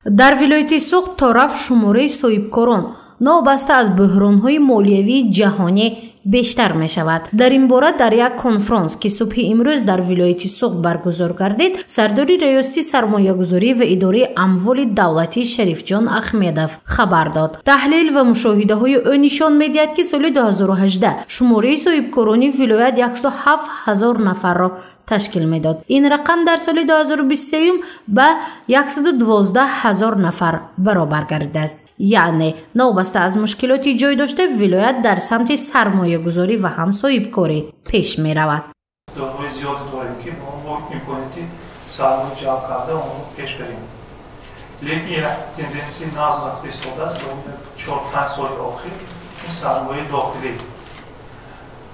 Дар вилояти Суғд торафт шумораи соҳибкорон новобаста аз буҳронҳои молиявии ҷаҳонӣ бештар мешавад. Дар ин бора дар як конфронс, ки субҳи имрӯз дар вилояти Суғд баргузор гардид, сардори Раёсати сармоягузорӣ ва идораи амволи давлатӣ Шарифҷон Ахмедов хабар дод. Таҳлил ва мушоҳидаҳои ӯ нишон медиҳад, ки соли 2018 шумораи соҳибкорони вилоят 107 ҳазор нафарро ташкил медод. Ин рақам дар соли 2023 ба 112 ҳазор нафар баробар гардидааст. Яъне новобаста аз мушкилоти ҷой дошта, вилоят дар самти сармоягузорӣ ва ҳам соҳибкорӣ пеш меравад. Дорҳои зиёде дорем, ки мо имконияти сармоя ҷалб карда онро пеш барем. Лекин як тенденсияи нағз рафта истодааст 4-5 соли охир, ин сармояи дохилӣ.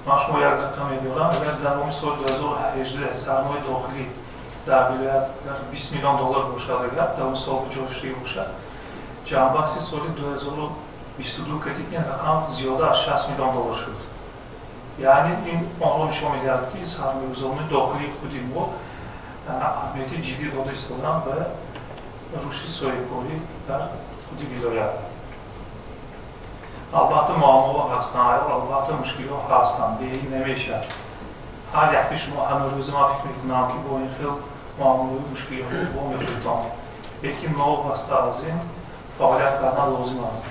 Ман шумо як рақам мебиёрам. Агар дар давоми соли 2018 сармояи дохилӣ дар вилоят 20 миллион доллар бошад, агар давоми сол ҷорӣ бошад, ҷамъбасти соли 2022 кади ин рақам зиёда аз 60 миллион доллар шуд. Яъне ин онро нишон медиҳад, ки сармоягузорони дохилии худи мо аҳамияти ҷиддӣ дода истоданд ба рушди соҳибкорӣ дар худи вилоят. Албатта, муаммоҳо ҳастанд, албатта, мушкилиҳо ҳастанд, беҳӣ намешавад. Ҳар яке шумо ҳама рӯза, ман фикр мекунам, ки бо ин хел муаммоҳои мушкилиҳо вомехӯрдам, лекин новобаста аз ин фаъолият кардан лозим аст.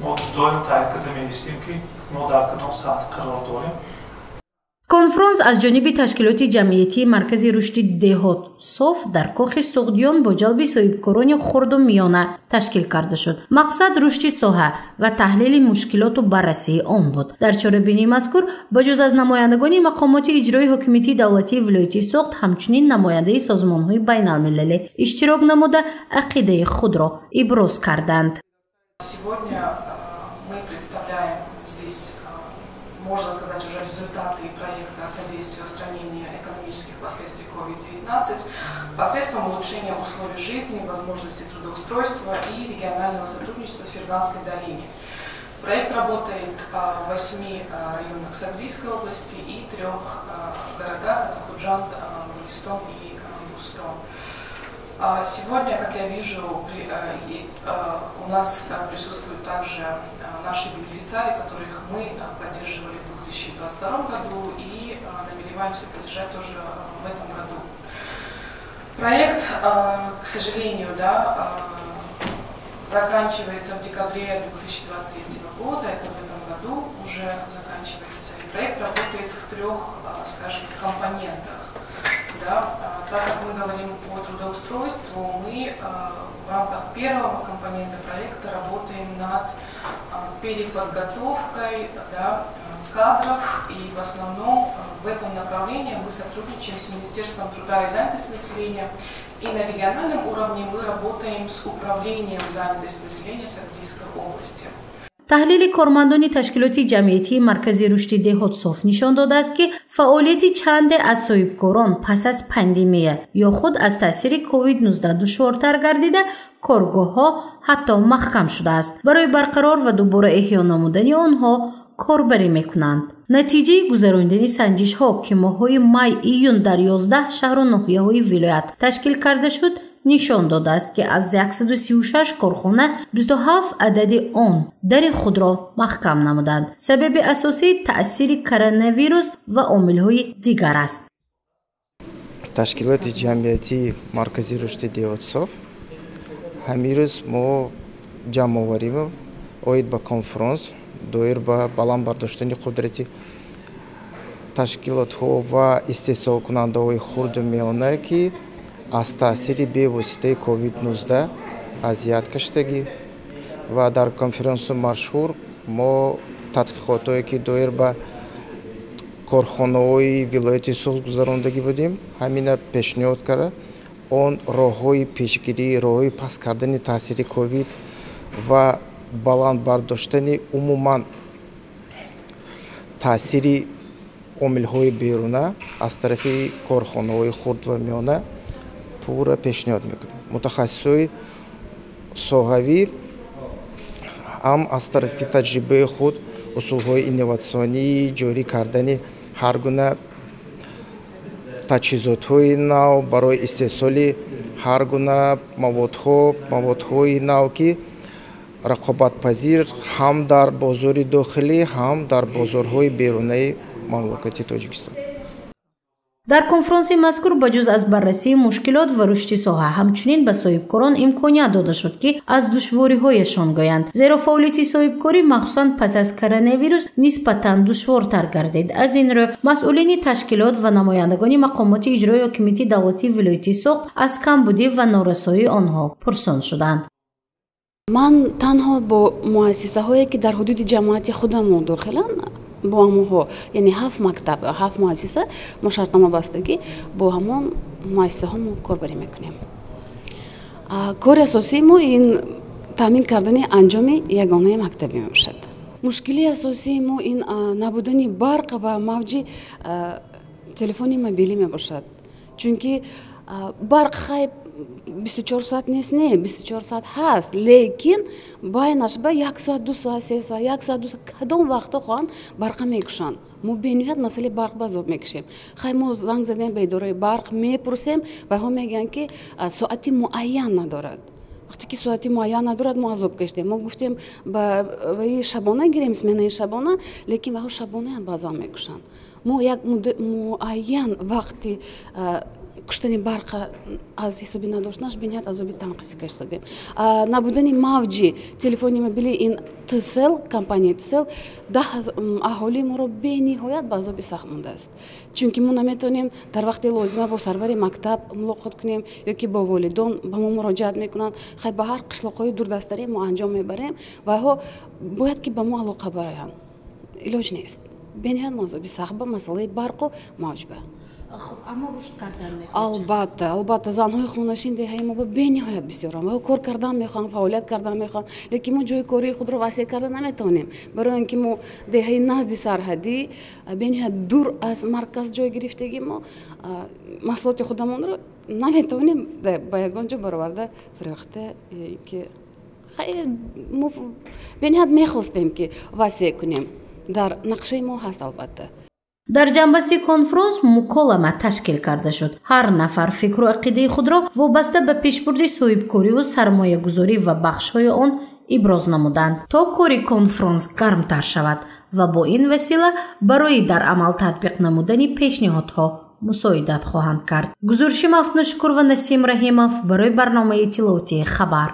Мо доим таҳлил карда меистем, ки мо дар кадом сатҳ қарор дорем. Конфронс аз ҷониби ташкилоти ҷамъиятии Маркази рушди деҳот Соф дар Кохи Суғдиён бо ҷалби соҳибкорони хурду миёна ташкил карда шуд. Мақсад рушди соҳа ва таҳлили мушкилоту баррасии он буд. Дар чорабинии мазкур ба ҷуз аз намояндагони мақомоти иҷроии ҳокимияти давлатии вилояти Суғд, ҳамчунин намояндаи созмонҳои байналмилалӣ иштирок намуда, ақидаи худро иброз карданд. Сегодня мы представляем здесь, можно сказать, уже результаты проекта содействия устранения экономических последствий COVID-19 посредством улучшения условий жизни, возможностей трудоустройства и регионального сотрудничества в Ферганской долине. Проект работает в 8 районах Согдийской области и 3 городах, это Худжанд, Гулистон и Бустон. Сегодня, как я вижу, у нас присутствуют также наши бенефициары, которых мы поддерживали в 2022 году и намереваемся поддержать тоже в этом году. Проект, к сожалению, да, заканчивается в декабре 2023 года, это в этом году уже заканчивается. И проект работает в 3, скажем, компонентах. Да, так как мы говорим о трудоустройстве, мы в рамках первого компонента проекта работаем над переподготовкой, да, кадров, и в основном в этом направлении мы сотрудничаем с Министерством труда и занятости населения, и на региональном уровне мы работаем с Управлением занятости населения Согдийской области. Таҳлили кормандони ташкилоти ҷамъиятии Маркази рушди деҳот Соф нишон додааст, ки фаъолияти чанде аз соҳибкорон пас аз пандемия ё худ аз таъсири COVID-19 душвортар гардида, коргоҳҳо ҳатто маҳкам шудааст. Барои барқарор ва дубора эҳё намудани онҳо корбарӣ мекунанд. Натиҷаи гузаронидани санҷишҳо, ки моҳҳои май июн дар 11 шаҳру ноҳияҳои вилоят ташкил карда шуд, нишон додааст, ки аз 136 корхона 27 адади он дари худро маҳкам намуданд. Сабаби асосӣ таъсири коронавирус ва омилҳои дигар аст. Ташкилоти ҷамъиятии Маркази рушди деҳот Соф ҳамин рӯз мо ҷамъоварӣ оид ба конфронс доир ба баланд бардоштани қудрати ташкилотҳо ва истеҳсолкунандаҳои хурду миёна, ки аз таъсири бевоситаи COVID-19 азият кашидагӣ. Ва дар конференсу машҳур мо тадқиқотҳое, ки доир ба корхонаҳои вилояти Суғд гузарондагӣ будем, ҳамина пешниҳод карда, он роҳҳои пешгирӣ, роҳҳои паст кардани таъсири ковид ва баланд бардоштани умуман таъсири омилҳои беруна аз тарафи корхонаҳои хурд ва миёна пурра пешниҳод мекунем. Мутахассисҳои соҳавӣ ҳам аз тарафи таҷрибаи худ усулҳои инноватсионии ҷорӣ кардани ҳар гуна таҷҳизотҳои нав барои истеҳсоли ҳар гуна маводҳои нав, ки рақобатпазир ҳам дар бозори дохилӣ, ҳам дар бозорҳои берунаи мамлакати Тоҷикистон. Дар конфронси мазкур ба ҷуз аз баррасии мушкилот ва рушди соҳа, ҳамчунин ба соҳибкорон имконият дода шуд, ки аз душвориҳояшон гӯянд, зеро фаъолияти соҳибкорӣ махсусан пас аз коронавирус нисбатан душвортар гардид. Аз ин рӯ масъулини ташкилот ва намояндагони мақомоти иҷрои ҳокимияти давлатии вилояти Суғд аз камбудӣ ва норасоии онҳо пурсон шуданд. Ман танҳо бо муассисаҳое, ки дар ҳудуди ҷамоати худамон дохиланд, бо ҳамонҳо, яъне 7 мактаб, 7 муассиса мо шартнома бастагӣ, бо ҳамон муассисаҳо мо корбарӣ мекунем. Кори асосии мо ин таъмин кардани анҷоми ягонаи мактабӣ мебошад. Мушкилии асосии мо ин набудани барқ ва мавҷи телефони мобилӣ мебошад, чунки барқ хай 24 соат нест, не, 24 соат ҳаст, лекин байнаш ба 1 соат, 2 соат, 3 соат, 1 соат, 2 соат, кадом вақто хоҳанд барқа мекушанд. Мо бениҳоят масъалаи барқ ба азоб мекушем. Хай мо занг задем ба идораи барқ, мепурсем, вайҳо мегӯянд, ки соати муайян надорад. Вақте ки соати муайян надорад, мо азоб кашидем. Мо гуфтем ба ваи шабона гирем, сменаи шабона, лекин вайҳо шабонаам баъзан мекушанд. Мо як муайян вақти куштани барқа аз ҳисоби надоштанаш бениҳоят азоби танқисӣ кашидем. Набудани мавҷи телефони мобилӣ ин Тсел, компанияи Тсел, 10 аҳолии моро бениҳоят ба азоби сахт мондааст, чунки мо наметавонем дар вақти лозима бо сарвари мактаб мулоқот кунем ё ки бо волидон ба мо муроҷиат мекунанд. Хай ба ҳар қишлоқҳои дурдастаре мо анҷом мебарем, вайҳо бояд ки ба мо алоқа бароянд. Илоҷ нест. Бениҳоят мо азоби сахт ба масъалаи барқу мавҷба. Хуб, аммо рушд кардан мехоҳад. Албатта, албатта, занҳои хонашин деҳаи мо бениҳоят бисёранд. Вайҳо кор кардан мехоҳанд, фаъолият кардан мехоҳанд, лекин мо ҷои кории худро васеъ карда наметавонем, барои он ки мо деҳаи назди сарҳадӣ, бениҳоят дур аз марказ ҷой гирифтагӣ, мо маҳсулоти худамонро наметавонем ба ягон ҷо бароварда фурӯхта, ки мо бениҳоят мехостем, ки васеъ кунем. Дар нақшаи мо ҳаст, албатта. Дар ҷанбасти конфронс муколама ташкил карда шуд. Ҳар нафар фикру ақидаи худро вобаста ба пешбурди соҳибкориву сармоягузорӣ ва бахшҳои он иброз намуданд, то кори конфронс гармтар шавад ва бо ин васила барои дар амал татбиқ намудани пешниҳодҳо мусоидат хоҳанд кард. Гузориши Мафтунашукур ва Насим Раҳимов барои барномаи иттилоотии Хабар.